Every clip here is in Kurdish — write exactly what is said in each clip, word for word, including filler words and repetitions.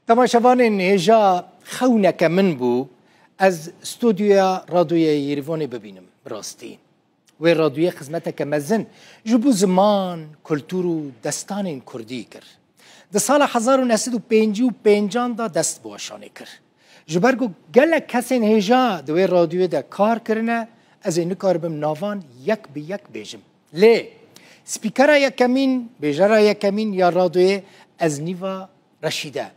Temaşevanên hêja xewneke min bû ez stûdyoya Radyoya Yêrîvanê bibînim. Bi rastî wê radyoyê xizmeteke mezin ji bo ziman, kultur û destanên kurdî kir. Di sala hezar û neh sed û pêncî û pêncan de dest bi weşanê kir. Ji ber ku gelek kesên hêja di wê radyoyê de kar kirine, ez ê nikaribim navan yek bi yek bêjim. Lê spîkera yekemîn, bêjera yekemîn ya radyoyê Eznîva Reşîd e.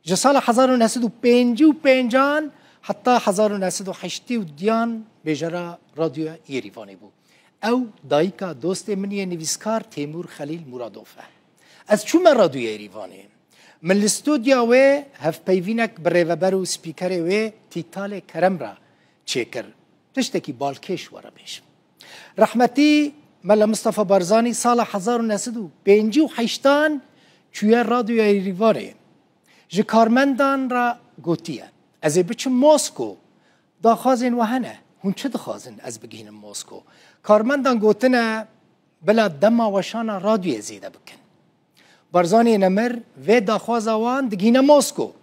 Ji sala hezar û neh sed û pêncî û pêncan heta hezar û neh sed û heştê û duyan bêjera Radyoya Yêrîvanê bû. Ew dayika dostê min yê nivîskar Têmûr Xelîl Mûradov e. Ez çûme Radyoya Yêrîvanê. Min li stûdya wê hevpeyvînek bi rêveber û spîkerê wê Tîtalê Kerem re çêkir. Tiştekî balkêş we re bêjim. Rehmetî Mela Mistefa Barzanî sala hezar û neh sed û pêncî û heştan çûye Radyoya Yêrîvanê. Ji karmendan re gotiye, ez ê biçim Mosko. Daxwazên we hene. Hûn çi dixwazin ez bigihînim Mosko? Karmendan gotine, bila dema weşana radyoyê zêde bikin. Barzanî nemir vê daxwaza wan digihîne Mosko.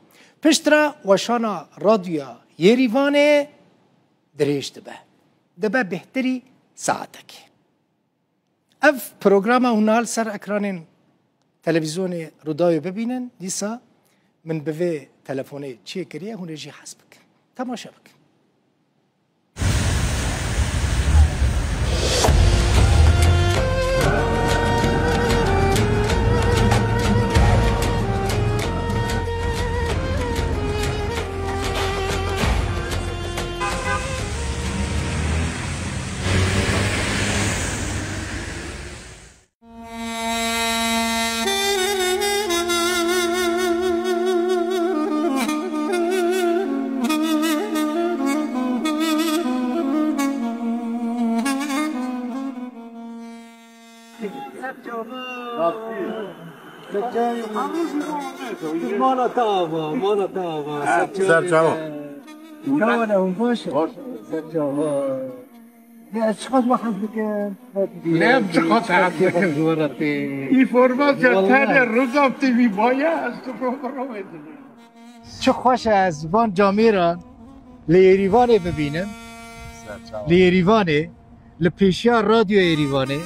Piştre weşana Radyoya Yêrîvanê dirêj dibe. Dibe bêhtirî saetekê. Ev programa hûn niha li ser ekranên televîzyonê Rûdawê bibînin, dîsa min bi vê telefonê çêkiriye, hûn ê jî hez bikin. Temaşe bikin. Mala te ava, mala te ava. Ser çava. Çawa ne, hûn baş e? Ser çava. Ya, ez çiqas we hez dikim. Ne, em çiqas hez dikim. Ji we re tê. Înformasyon Wallahi. Tenê Rûdaw T V baye, ez tu programê dibînim. Çi xweş e ez van camêran li Êrîvanê bibînim. Ser çava. Li Êrîvanê, li pêşiya Radyoya Êrîvanê.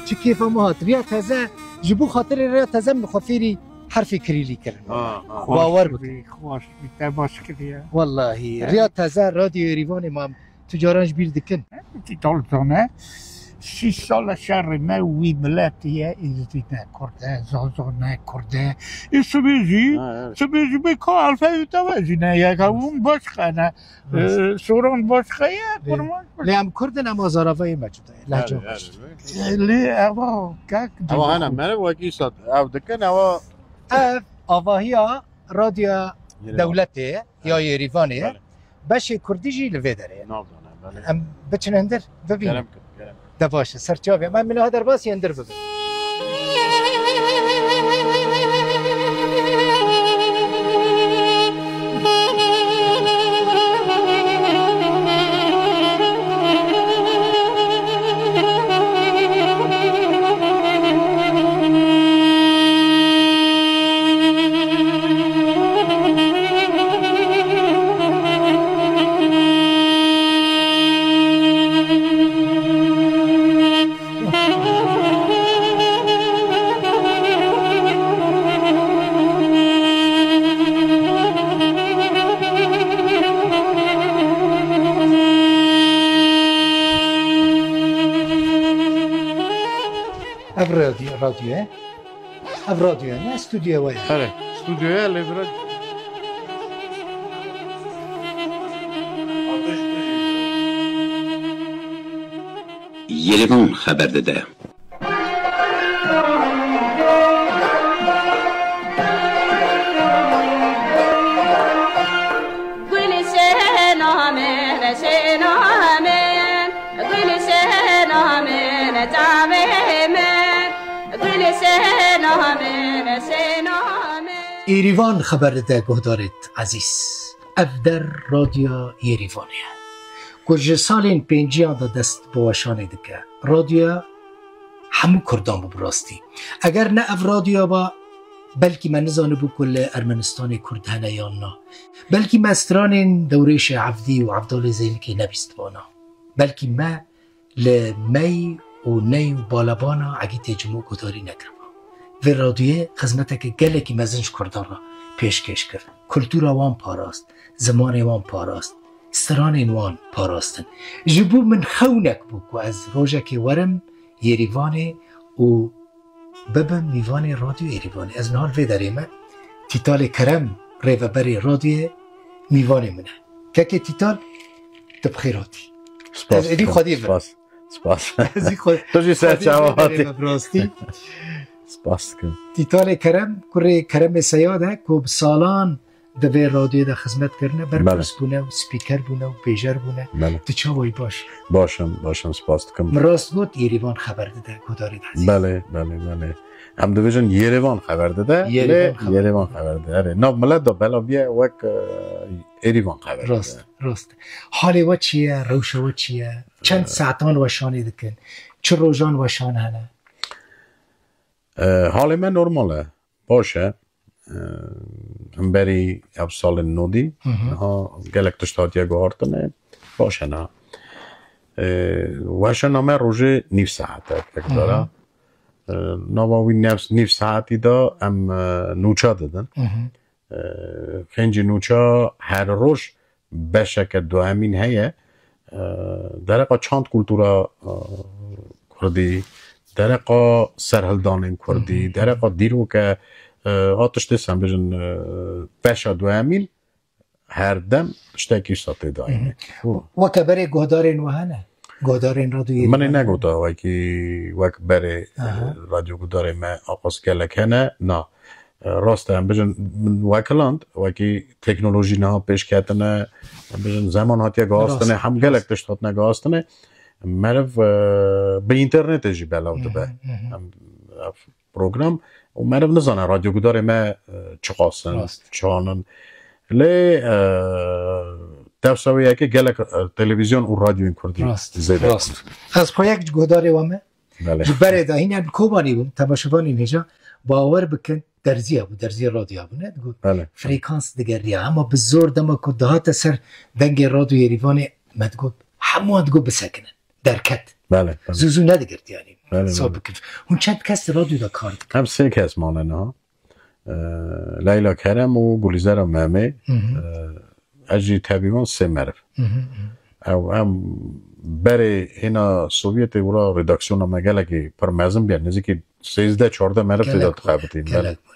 Çi kêfa min hat. Riya teze, ji bo xatirê riya teze min xwe fêrî herfê kirîlî kirin. Ha, ha. Bawer bikin. Xweş bî, xweş bî, te baş kiriye. Wallahî, riya teze Radyoya Êrîvanê mam. Tu caran ji bîr dikin. Tîtal zane, sî sal e şerê me wî miletî ye, Êzidî ne Kurd e, Zaza ne Kurd e. Ê sibê jî, ha, evet, sibê jî bê ka alfayê te ve jî ne yek e, hûn başqa ne. Rast. E, soran başqa ye, lê, kurmanc başqa. Lê em Kurd in, em Azaravayê me cuda ye, lehca me cuda ye. Lê eva kek. Ewa hene, meriv wekî sat, ev dikin, ewa. Ev avahiya Radyoya Yêrîvan. Dewletê ya Yêrîvanê ye. Belê. Beşê kurdî jî li vê derê ye. Navdane, belê. Em biçin hundir, bibînin. Kerem kir, kerem kir. De baş e, ser çavê. Em niha derbasî hundir bibin. Ev radyo, radyo ye. Ev radyo ye, ne stûdyoya we ye. Erê, stûdyoya lê vira. Yêrîvan xeber dide. Gulşena min, şena min, gulşena min, çavê min, gulşena min, şena min. Êrîvan xeber dide guhdarêt ezîz. Ev der Radyoya Yêrîvanê ye. Ku ji salên pênciyan de dest bi weşanê dike. Radyoya hemû Kurdan bû bi rastî. Eger ne ev radyoya ba, Belkî me nizanibû ku li Ermenistanê Kurd hene yan na. Belkî me stranên Dewrêşê Evdî û Evdalê Zeynikê nebîstibana. Belkî me li mey û ney û balebana Egîtê Cimo guhdarî nekiribû. Vê radyoyê xizmeteke gelekî mezin ji Kurdan re pêşkêş kir. Kultura wan parast, zimanê wan parast, stranên wan parastin. Ji bo min xewnek bû ku ez rojekê werim Yêrîvanê û bibim mîvanê Radyo Êrîvanê. Ez niha li vê derê me. Tîtalê Kerem, rêveberê radyoyê, mîvanê min e. Kekê Tîtal, tu bi xêr hatî. Spas. Ez êdî xwedî ve. Spas. Spas. Ez ê xwe-, Tu jî ser xwedî çawa vê derê hatî. Me, bi rastî. Spas dikim. Tîtalê Kerem, kurê Keremê Seyad e, ku bi salan di vê radyoyê de xizmet kirine, Belê. Berpirs bûne û spîker bûne û pêjer bûne. Belê. Tu çawa yî, baş? Baş im, baş im, spas dikim. Min rast got, Yêrîvan xeber dide, guhdarê de ezîz. Belê, belê, belê. Em dibêjin Yerevan xeber dide, Yerevan lê xeber Yerevan dide. Xeber dide. Erê, nav milet de bela biye wek, e, Êrîvan xeber dide. Rast, rast. Halê we çi ye, rewşa we çi ye? Çend Ee. Saetan we şanê dikin? Çi rojan we şan hene? Ee, halê me normal e. Baş e. Ee, hemberî ev salên nodî, Hı hı. Niha gelek tişt hatiye guhartine. Baş e niha. Ee, weşana me rojê nîv saet e, pekdara. Hı hı. Ee, nava wî nefs nîv saetî de em, e, nûça didin. Hı hı. Ee, xêncî nûça her roj beşeke duhemîn heye. Ee, dereqa çand kultura, e, kurdî, dereqa serhildanên kurdî, Hı hı. Dereqa dîroke, e, a tiştê, em bêjin, e, beşa duhemîn her dem tiştekî wisa tê de hene. Hı hı. Weke berê guhdarên we hene? Guhdarên radyoyê Min ê hene? Negota wekî, wek berê, Aha. E, radyoguhdarê me aqas gelek hene. Na. Rast e, em bijin, min wekiland, wekî teknolojî niha pêş ketine, em bijin, zeman hatiye gihastine, Rast, hem gelek rast. Tişt hatine gihastine. Meriv, e, bi înternetê jî belav Hı hı, dibe. Hı hı. Em, ev program, û meriv nizane radyogudarê me, e, çiqas in, Rast. Çawan in. Lê, e, dewsa wê yekê gelek, e, televîzyon û radyoyên kurdî Rast, zêde rast. Bûn. Ez xwe yek ji guhdarê we me, Belê. Ji berê de hîn em li Kobanê bûn, temaşevanên hêja, bawer bikin, derziya bû, derziya radyoya bû, ne? Digot, Belê. Frekans digeriya, ama bi zor dema ku dihate ser dengê radyoyê Rîvanê, me digot, hemû digot bisekinin, derket. Belê, belê. Zû zû nedigirtiyanî. Belê, Sab belê. Bikin. Hûn çend kes li radyoda kar dikin? Em sê kes mane niha. E, Leyla Kerem û Gulîzera Memê. Hı hı. E, ez jî tevî wan sê meriv. Hı hı, hı. Ew em berê hêna Sovyetê wira redaksiyona me gelekî pir mezin bûye. Nêzîkî sêzdeh çardeh meriv tê de Gelek bû, dixebitîn. Gelek bû.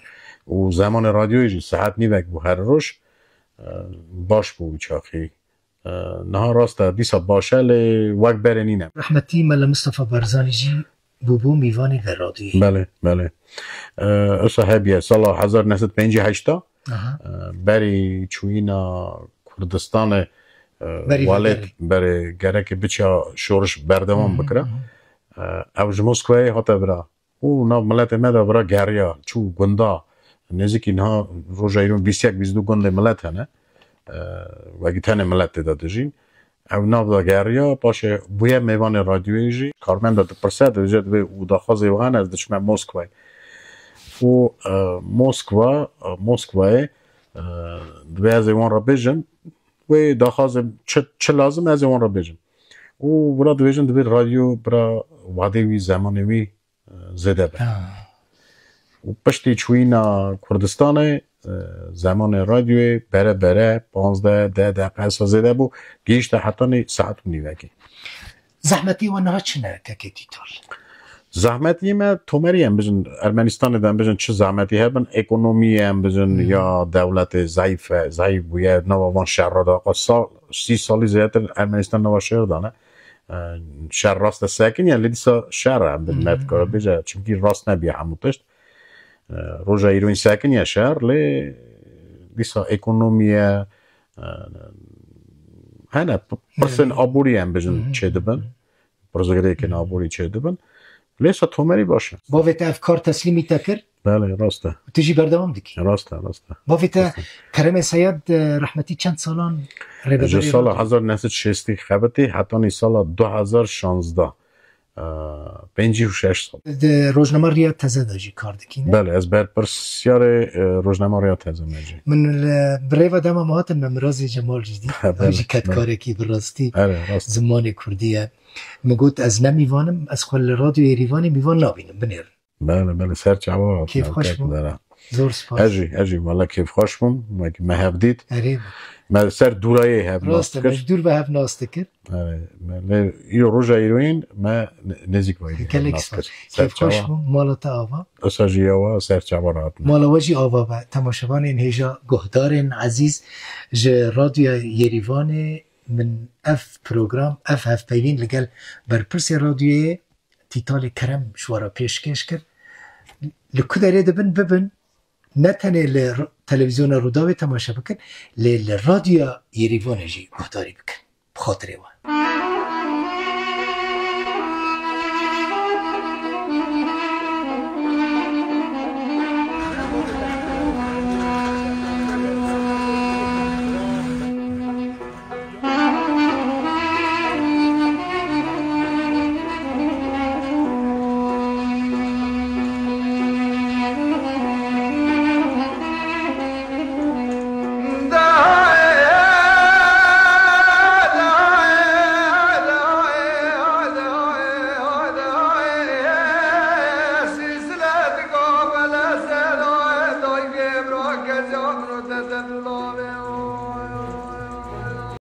Û zemanê radyoyê jî saet nîvek bû her roj. E, baş bû wî çaxî. E, niha rast e, dîsa baş e, lê wek berê nîne. Rehmetî Mele Mistefa Barzanî jî bûbû mîvanê vê radyoyê. Belê, belê. E, wisa hebiye, sala hezar neh sed pêncî heşt a, Aha. E, berî çûyîna Kurdistanê, e, Berî welêt, vê berê. Berê gerekê biçiya şoriş berdewam Hı hı, bikira. Hı hı. E, ew ji Moskwayê hate vira. Û nav miletê me de vira geriya, çû gunda. Nêzîkî niha roja îro bîst yek bîst du gundê milet hene. E, wekî tenê milet tê de dijîn. Ew nav de geriya, paşê bûye mêvanê radyoyê jî. Karmenda dipirse, dibêje, divê û daxwazê wan, ez diçime Moskwayê. Û, e, Moskwa, e, Moskwayê, e, divê ez ê wan re bêjim, wê daxwazê çi, çi lazim ez ê wan re bêjim. Û vira dibêjin, divê radyo bira wadê wî, zemanê wî, e, zêde be. Ha. Û piştî çûyîna Kurdistanê, e, zemanê radyoyê bere bere panzdeh deh deqe sa zêde bû, gihîşte hetanî saet û nîvekê. Zehmetî we niha çi ne, kekê Tîtal? Zehmetî me tomerî em bijin, Ermenistanê de em bijin çi zehmetî hebin, ekonomiyê em bijin Hı. Ya dewletê zayîf e, zayîf bûye, nava van şerra de, qe sal, sî salî zêdetir Ermenistan nava şer de ne. E, şer rast e sekiniye, lê dîsa şer e, em bijin, Hı. Me dikare bêje, çimkî rast nebiye hemû tişt. E, roja îroyîn sekiniye şer, lê dîsa ekonomiye, e, hene p-, pirsên Hı. Aborî em bijin Hı. Çêdibin. Pirsgirêkên Hı. Aborî çêdibin. Lê sa tomerî baş e. Bavê te ev kar teslîmî te kir? Belê, rast e. Tu jî berdewam dikî? Rast e, rast e. Bavê te Rast e. Keremê Seyad, e, rehmetî çend salan rêveberê Ji sala radyo? Hezar neh sed şêstî xebitî hetanî sala du hezar şazdeh. e, pêncî û şeş sal. Di rojnama Riya Teze de jî kar dikî, ne? Belê, ez berpirsyarê, e, rojnama Riya Teze me jî. Min li, bi rêva dema me hatin, me Mirazê Cemal jî dît. Ew Belê, jî kedkarek e bi rastî Erê, rast. zimanê kurdî ye. Min got, ez ne mîvan im, ez xwe li Radyo Yerîvanê mîvan nabînim, binêr. Belê, belê, ser çava hatin. Kêfxweş bû. Zor spas. Ez jî, ez jî, wele kêfxweş bûm. Me, me hev dît. Erê, Me ser dûrayê hev nas rast e, me dikir. ji dûr ve hev nas dikir. Erê, me lê îro roja îroyîn me ne-, nêzîk ve Gelek nas spas. kir. Ser Kêfxweş çava. bûm, mala te ava. Esa jî yawa ser çava rahat me. Mala we jî ava be. Temaşevanên hêja, guhdarên ezîz, ji Radyoya Yerîvanê min ev program, ev hevpeyvîn li gel berpirsê radyoyê Tîtalê Kerem ji we re pêşkêş kir. Li ku derê dibin bibin, ne tenê li r-, televîzyona Rûdawê temaşe bikin, lê li Radyoya Yerîvanê jî guhdarî bikin. Bi xatirê we.